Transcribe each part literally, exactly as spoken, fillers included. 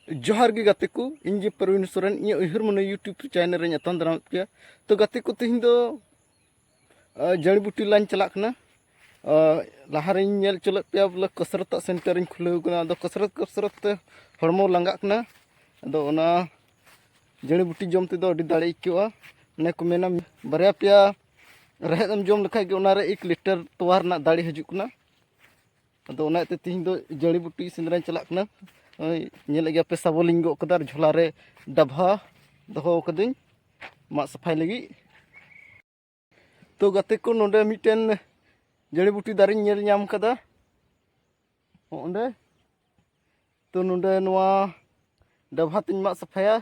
ᱡᱚᱦᱟᱨ ᱜᱮ ᱜᱟᱛᱮ ᱠᱚ, ᱤᱧ ᱜᱮ ᱯᱨᱚᱵᱤᱱ ᱥᱚᱨᱮᱱ, ᱤᱧᱟᱹᱜ ᱩᱭᱦᱟᱹᱨ ᱢᱚᱱᱮ YouTube ᱪᱮᱱᱮᱞ ᱨᱮᱧ ᱟᱛᱟᱝ ᱫᱟᱨᱟᱢᱮᱫ ᱯᱮᱭᱟ᱾ ᱛᱚ ᱜᱟᱛᱮ ᱠᱚ, ᱛᱮᱦᱮᱧ ᱫᱚ, ᱟ, ᱡᱟᱹᱲᱤ ᱵᱩᱴᱤ ᱞᱟᱧ ᱪᱟᱞᱟᱜ ᱠᱟᱱᱟ᱾ ᱟ, ᱞᱟᱦᱟᱨᱮᱧ ᱧᱮᱞ ᱦᱚᱪᱚ ᱞᱮᱫ ᱯᱮᱭᱟ ᱵᱚᱞᱮ ᱠᱚᱥᱨᱚᱛᱟᱜ ᱥᱮᱱᱴᱟᱨᱤᱧ ᱠᱷᱩᱞᱟᱹᱣ ᱠᱟᱱᱟ᱾ ᱟᱫᱚ ᱠᱚᱥᱨᱚᱛ ᱠᱚᱥᱨᱚᱛ ᱛᱮ ᱦᱚᱲᱢᱚ ᱞᱟᱸᱜᱟᱜ ᱠᱟᱱᱟ᱾ ᱟᱫᱚ ᱚᱱᱟ ᱡᱟᱹᱲᱤ ᱵᱩᱴᱤ ᱡᱚᱢ ᱛᱮᱫᱚ ᱟᱹᱰᱤ ᱫᱟᱲᱮ ᱟᱹᱭᱠᱟᱹᱜᱼᱟ᱾ ᱚᱱᱮ ᱠᱚ ᱢᱮᱱᱟ, ᱵᱟᱨᱭᱟ ᱯᱮᱭᱟ ᱨᱮᱦᱮᱫ ᱮᱢ ᱡᱚᱢ ᱞᱮᱠᱷᱟᱡ ᱜᱮ ᱚᱱᱟᱨᱮ ᱮᱠ ᱞᱤᱴᱟᱨ ᱛᱚᱣᱟ ᱨᱮᱱᱟᱜ ᱫᱟᱲᱮ ᱦᱤᱡᱩᱜ ᱠᱟᱱᱟ᱾ ᱟᱫᱚ ᱚᱱᱟ ᱤᱭᱟᱹᱛᱮ ᱛᱮᱦᱮᱧ ᱫᱚ ᱡᱟᱹᱲᱤ ᱵᱩᱴᱤ ᱥᱮᱸᱫᱽᱨᱟᱧ ᱪᱟᱞᱟᱜ ᱠᱟᱱᱟ᱾ ᱱᱚᱜᱼᱚᱭ ᱧᱮᱞᱮᱫ ᱜᱮᱭᱟ ᱯᱮ, ᱥᱟᱵᱚᱞᱤᱧ ᱜᱚᱜ ᱠᱟᱫᱟ ᱟᱨ ᱡᱷᱚᱞᱟ ᱨᱮ ᱰᱟᱵᱷᱟ ᱫᱚᱦᱚ ᱠᱟᱹᱫᱟᱹᱧ ᱢᱟᱜ ᱥᱟᱯᱷᱟᱭ ᱞᱟᱹᱜᱤᱫ᱾ ᱛᱚ ᱜᱟᱛᱮ ᱠᱚ, ᱱᱚᱰᱮ ᱢᱤᱫᱴᱮᱱ ᱡᱟᱹᱲᱤ ᱵᱩᱴᱤ ᱫᱟᱨᱮᱧ ᱧᱮᱞ ᱧᱟᱢ ᱠᱟᱫᱟ ᱚᱸᱰᱮ᱾ ᱛᱚ ᱱᱚᱰᱮ ᱱᱚᱣᱟ ᱰᱟᱵᱷᱟ ᱛᱤᱧ ᱢᱟᱜ ᱥᱟᱯᱷᱟᱭᱟ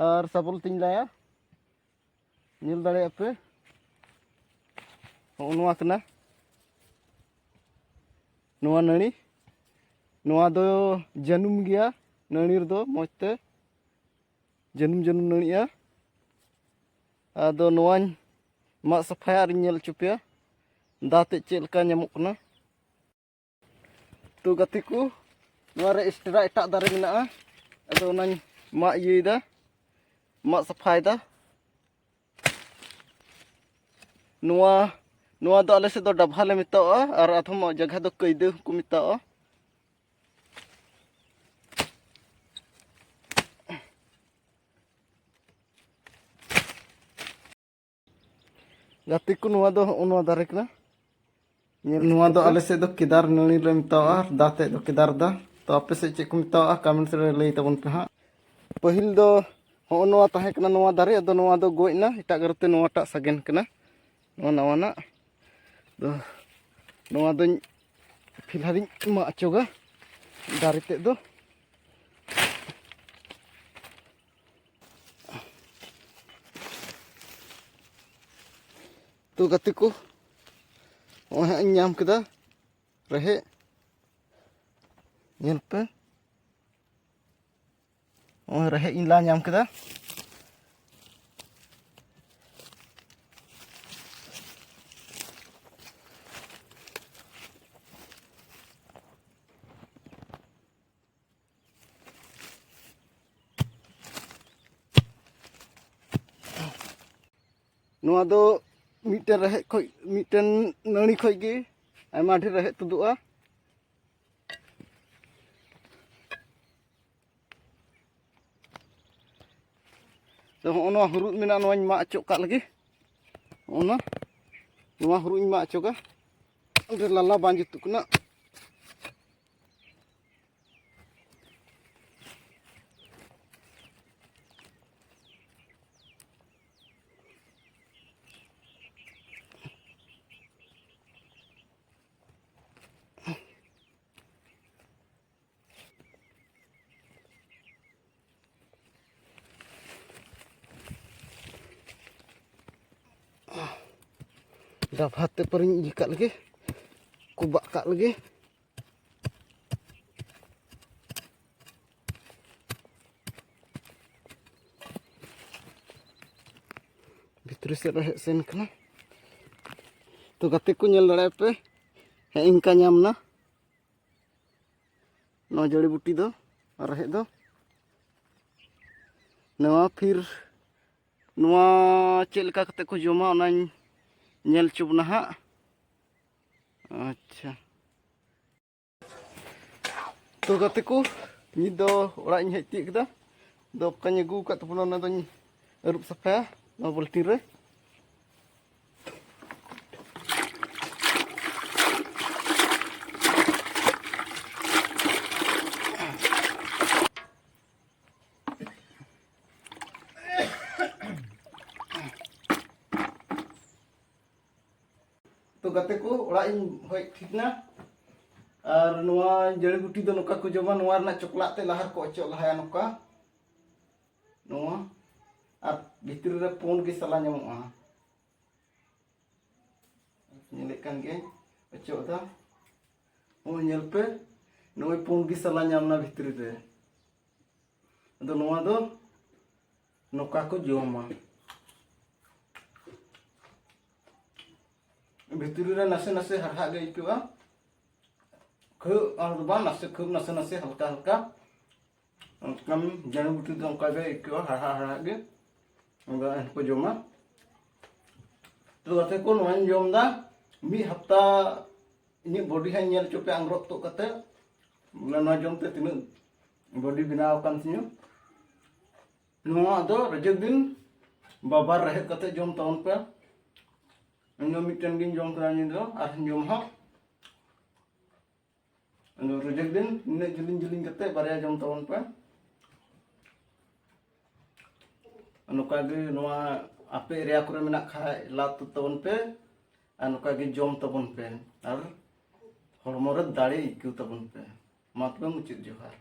ᱟᱨ ᱥᱟᱵᱚᱞ ᱛᱤᱧ ᱞᱟᱭᱟ᱾ ᱧᱮᱞ ᱫᱟᱲᱮᱭᱟᱜ ᱯᱮ, ᱦᱚᱸᱜᱼᱚ ᱱᱚᱣᱟ ᱠᱟᱱᱟ ᱱᱚᱣᱟ ᱱᱟᱹᱲᱤ᱾ ᱱᱚᱣᱟ ᱫᱚ ᱡᱟᱹᱱᱩᱢ ᱜᱮᱭᱟ ᱱᱟᱹᱲᱤ ᱨᱮᱫᱚ, ᱢᱚᱡᱽ ᱛᱮ ᱡᱟᱹᱱᱩᱢ ᱡᱟᱹᱱᱩᱢ ᱱᱟᱹᱲᱤᱜᱼᱟ᱾ ᱟᱫᱚ ᱱᱚᱣᱟᱧ ᱢᱟᱜ ᱥᱟᱯᱷᱟᱭᱟ ᱟᱨᱤᱧ ᱧᱮᱞ ᱦᱚᱪᱚ ᱯᱮᱭᱟ ᱫᱟ ᱛᱮᱫ ᱪᱮᱫ ᱞᱮᱠᱟ ᱧᱟᱢᱚᱜ ᱠᱟᱱᱟ᱾ ᱛᱚ ᱜᱟᱛᱮ ᱠᱚ, ᱱᱚᱣᱟ ᱨᱮ ᱮᱠᱥᱴᱨᱟ ᱮᱴᱟᱜ ᱫᱟᱨᱮ ᱢᱮᱱᱟᱜᱼᱟ, ᱟᱫᱚ ᱚᱱᱟᱧ ᱢᱟᱜ ᱤᱭᱟᱹᱭᱮᱫᱟ, ᱢᱟᱜ ᱥᱟᱯᱷᱟᱭᱮᱫᱟ᱾ ᱱᱚᱣᱟ, ᱱᱚᱣᱟ ᱫᱚ ᱟᱞᱮ ᱥᱮᱫ ᱫᱚ ᱰᱟᱵᱷᱟ ᱞᱮ ᱢᱮᱛᱟᱣᱟᱜᱼᱟ, ᱟᱨ ᱟᱫᱷᱚᱢ ᱡᱟᱭᱜᱟ ᱫᱚ ᱠᱟᱹᱭᱫᱟᱹ ᱦᱚᱸᱠᱚ ᱢᱮᱛᱟᱣᱟᱜᱼᱟ᱾ ᱜᱟᱛᱮ ᱠᱚ, ᱱᱚᱣᱟ ᱫᱚ ᱦᱚᱸᱜᱼᱚ ᱱᱚᱣᱟ ᱫᱟᱨᱮ ᱠᱟᱱᱟ᱾ ᱧᱮᱞ, ᱱᱚᱣᱟ ᱫᱚ ᱟᱞᱮ ᱥᱮᱫ ᱫᱚ ᱠᱮᱫᱟᱨ ᱱᱟᱹᱲᱤ ᱞᱮ ᱢᱮᱛᱟᱣᱟᱜᱼᱟ, ᱟᱨ ᱫᱟ ᱛᱮᱫ ᱫᱚ ᱠᱮᱫᱟᱨ ᱫᱟ᱾ ᱛᱚ ᱟᱯᱮ ᱥᱮᱫ ᱪᱮᱫ ᱠᱚ ᱢᱮᱛᱟᱣᱟᱜᱼᱟ, ᱠᱚᱢᱮᱱᱴᱥ ᱨᱮ ᱞᱟᱹᱭ ᱛᱟᱵᱚᱱ ᱯᱮ ᱦᱟᱸᱜ᱾ ᱯᱟᱹᱦᱤᱞ ᱫᱚ ᱦᱚᱸᱜᱼᱚ ᱱᱚᱣᱟ ᱛᱟᱦᱮᱸ ᱠᱟᱱᱟ, ᱱᱚᱣᱟ ᱫᱟᱨᱮ, ᱟᱫᱚ ᱱᱚᱣᱟ ᱫᱚ ᱜᱚᱡ ᱮᱱᱟ, ᱮᱴᱟᱜ ᱠᱟᱨᱚᱱ ᱛᱮ ᱱᱚᱣᱟᱴᱟᱜ ᱥᱟᱜᱮᱱ ᱠᱟᱱᱟ, ᱱᱚᱣᱟ ᱱᱟᱣᱟᱱᱟᱜ᱾ ᱫᱚ ᱱᱚᱣᱟ ᱫᱚᱧ ᱯᱷᱤᱞᱦᱟᱞᱤᱧ ᱢᱟᱜ ᱚᱪᱚᱜᱟ ᱫᱟᱨᱮ ᱛᱮᱫ ᱫᱚ᱾ ᱛᱚ ᱜᱟᱛᱮ ᱠᱚ, ᱱᱚᱜᱼᱚᱭ ᱦᱟᱸᱜ ᱤᱧ ᱧᱟᱢ ᱠᱮᱫᱟ ᱨᱮᱦᱮᱫ, ᱧᱮᱞ ᱯᱮ, ᱱᱚᱜᱼᱚᱭ ᱨᱮᱦᱮᱫ ᱤᱧ ᱞᱟ ᱧᱟᱢ ᱠᱮᱫᱟ᱾ ᱱᱚᱣᱟ ᱫᱚ ᱢᱤᱫᱴᱮᱱ ᱨᱮᱦᱮᱫ ᱠᱷᱚᱡ, ᱢᱤᱫᱴᱮᱱ ᱱᱟᱹᱲᱤ ᱠᱷᱚᱡ ᱜᱮ ᱟᱭᱢᱟ ᱰᱷᱮᱨ ᱨᱮᱦᱮᱫ ᱛᱩᱫᱩᱜᱼᱟ᱾ ᱛᱚ, ᱦᱚᱸᱜᱼᱚ ᱱᱚᱣᱟ ᱦᱩᱨᱩᱫ ᱢᱮᱱᱟᱜᱼᱟ, ᱱᱚᱣᱟᱧ ᱢᱟᱜ ᱚᱪᱚᱜ ᱠᱟᱜ ᱞᱮᱜᱮ᱾ ᱦᱚᱸᱜᱼᱚ ᱱᱚᱣᱟ, ᱱᱚᱣᱟ ᱦᱩᱨᱩᱫ ᱤᱧ ᱢᱟᱜ ᱚᱪᱚᱜᱟ᱾ ᱚᱸᱰᱮ ᱞᱟᱞᱟ ᱵᱟᱝ ᱡᱩᱛᱩᱜ ᱠᱟᱱᱟ᱾ ᱰᱟᱵᱷᱟ ᱛᱮ ᱯᱟᱨᱤᱧ ᱤᱭᱟᱹ ᱠᱟᱜ ᱞᱮᱜᱮ, ᱠᱚᱵᱟᱜ ᱠᱟᱜ ᱞᱮᱜᱮ᱾ ᱵᱷᱤᱛᱨᱤ ᱥᱮᱫ ᱨᱮ ᱦᱮᱡ ᱥᱮᱱ ᱠᱟᱱᱟ᱾ ᱛᱚ ᱜᱟᱛᱮ ᱠᱚ, ᱧᱮᱞ ᱫᱟᱲᱮᱭᱟᱜ ᱯᱮ, ᱦᱮᱸ, ᱤᱱᱠᱟ ᱧᱟᱢ ᱱᱟ ᱱᱚᱣᱟ ᱡᱟᱹᱲᱤ ᱵᱩᱴᱤ ᱫᱚ, ᱟᱨ ᱨᱮᱦᱮᱫ ᱫᱚ᱾ ᱱᱚᱣᱟ ᱯᱷᱤᱨ, ᱱᱚᱣᱟ ᱪᱮᱫ ᱞᱮᱠᱟ ᱠᱟᱛᱮ ᱠᱚ ᱡᱚᱢᱟ, ᱚᱱᱟᱧ ᱧᱮᱞ ᱦᱚᱪᱚ ᱵᱚᱱᱟ ᱦᱟᱸᱜ᱾ ᱟᱪᱪᱷᱟ, ᱛᱚ ᱜᱟᱛᱮ ᱠᱚ, ᱱᱤᱛ ᱫᱚ ᱚᱲᱟᱜ ᱤᱧ ᱦᱮᱡ ᱛᱤᱭᱳᱜ ᱠᱮᱫᱟ᱾ ᱫᱚ ᱚᱠᱟᱧ ᱟᱹᱜᱩ ᱟᱠᱟᱫ ᱛᱟᱵᱚᱱᱟ, ᱚᱱᱟ ᱫᱚᱧ ᱟᱹᱨᱩᱵ ᱥᱟᱯᱷᱟᱭᱟ ᱱᱚᱣᱟ ᱵᱟᱹᱞᱴᱤᱱ ᱨᱮ᱾ ᱛᱚ ᱜᱟᱛᱮ ᱠᱚ, ᱚᱲᱟᱜ ᱤᱧ ᱦᱮᱡ ᱴᱷᱤᱠ ᱱᱟ᱾ ᱟᱨ ᱱᱚᱣᱟ ᱡᱟᱹᱲᱤ ᱵᱩᱴᱤ ᱫᱚ ᱱᱚᱝᱠᱟ ᱠᱚ ᱡᱚᱢᱟ, ᱱᱚᱣᱟ ᱨᱮᱱᱟᱜ ᱪᱚᱠᱞᱟᱜ ᱛᱮ ᱞᱟᱦᱟ ᱨᱮᱠᱚ ᱚᱪᱚᱜ ᱞᱟᱦᱟᱭᱟ ᱱᱚᱝᱠᱟ, ᱱᱚᱣᱟ᱾ ᱟᱨ ᱵᱷᱤᱛᱨᱤ ᱨᱮ ᱯᱩᱸᱰ ᱜᱮ ᱥᱟᱞᱟ ᱧᱟᱢᱚᱜᱼᱟ᱾ ᱧᱮᱞᱮᱫ ᱠᱟᱱ ᱜᱮ, ᱚᱪᱚᱜ ᱮᱫᱟ᱾ ᱱᱚᱜᱼᱚᱭ ᱧᱮᱞ ᱯᱮ, ᱱᱚᱜᱼᱚᱭ ᱯᱩᱸᱰ ᱜᱮ ᱥᱟᱞᱟ ᱧᱟᱢ ᱮᱱᱟ ᱵᱷᱤᱛᱨᱤ ᱨᱮ᱾ ᱟᱫᱚ ᱱᱚᱣᱟ ᱫᱚ ᱱᱚᱝᱠᱟ ᱠᱚ ᱡᱚᱢᱟ᱾ ᱵᱷᱤᱛᱨᱤ ᱨᱮ ᱱᱟᱥᱮ ᱱᱟᱥᱮ ᱦᱟᱲᱦᱟᱜ ᱜᱮ ᱟᱹᱭᱠᱟᱹᱜᱼᱟ, ᱠᱷᱩᱵ ᱟᱨ ᱫᱚ ᱵᱟᱝ, ᱱᱟᱥᱮ, ᱠᱷᱩᱵ ᱱᱟᱥᱮ ᱱᱟᱥᱮ, ᱦᱟᱞᱠᱟ ᱦᱟᱞᱠᱟ᱾ ᱚᱱᱠᱟᱱ ᱡᱟᱹᱲᱤ ᱵᱩᱴᱤ ᱫᱚ ᱚᱱᱠᱟ ᱜᱮ ᱟᱹᱭᱠᱟᱹᱜᱼᱟ, ᱦᱟᱲᱦᱟᱜ ᱦᱟᱲᱦᱟᱜ ᱜᱮ᱾ ᱚᱱᱠᱟ ᱠᱚ ᱡᱚᱢᱟ᱾ ᱛᱚ ᱜᱟᱛᱮ ᱠᱚ, ᱱᱚᱣᱟᱧ ᱡᱚᱢ ᱮᱫᱟ᱾ ᱢᱤᱫ ᱦᱟᱯᱛᱟ ᱤᱧᱟᱹᱜ ᱵᱚᱰᱤ ᱦᱟᱸᱜ ᱧᱮᱞ ᱦᱚᱪᱚ ᱯᱮ ᱟᱝᱨᱚᱵ ᱛᱩᱫ ᱠᱟᱛᱮ, ᱵᱚᱞᱮ ᱱᱚᱣᱟ ᱡᱚᱢ ᱛᱮ ᱛᱤᱱᱟᱹᱜ ᱵᱚᱰᱤ ᱵᱮᱱᱟᱣ ᱟᱠᱟᱱ ᱛᱤᱧᱟᱹ᱾ ᱱᱚᱣᱟ ᱫᱚ ᱨᱮᱡᱮᱠ ᱫᱤᱱ ᱵᱟᱵᱟᱨ ᱨᱮᱦᱮᱫ ᱠᱟᱛᱮ ᱡᱚᱢ ᱛᱟᱵᱚᱱ ᱯᱮ᱾ ᱤᱧ ᱫᱚ ᱢᱤᱫᱴᱮᱱ ᱜᱤᱧ ᱡᱚᱢ ᱠᱮᱫᱟ, ᱧᱤᱫᱟᱹ ᱫᱚ ᱟᱨᱦᱚᱸᱧ ᱡᱚᱢᱟ ᱦᱟᱸᱜ᱾ ᱟᱫᱚ ᱨᱮᱡᱮᱠ ᱫᱤᱱ ᱱᱤᱱᱟᱹᱜ ᱡᱤᱞᱤᱧ ᱡᱤᱞᱤᱧ ᱠᱟᱛᱮ ᱵᱟᱨᱭᱟ ᱡᱚᱢ ᱛᱟᱵᱚᱱ ᱯᱮ᱾ ᱱᱚᱝᱠᱟ ᱜᱮ ᱱᱚᱣᱟ ᱟᱯᱮ ᱮᱨᱤᱭᱟ ᱠᱚᱨᱮ ᱢᱮᱱᱟᱜ ᱠᱷᱟᱡ ᱞᱟᱫ ᱛᱟᱵᱚᱱ ᱯᱮ, ᱟᱨ ᱱᱚᱝᱠᱟ ᱜᱮ ᱡᱚᱢ ᱛᱟᱵᱚᱱ ᱯᱮ, ᱟᱨ ᱦᱚᱲᱢᱚ ᱨᱮ ᱫᱟᱲᱮ ᱟᱹᱭᱠᱟᱹᱣ ᱛᱟᱵᱚᱱ ᱯᱮ᱾ ᱢᱟ ᱛᱚᱵᱮ ᱢᱩᱪᱟᱹᱫ ᱡᱚᱦᱟᱨ᱾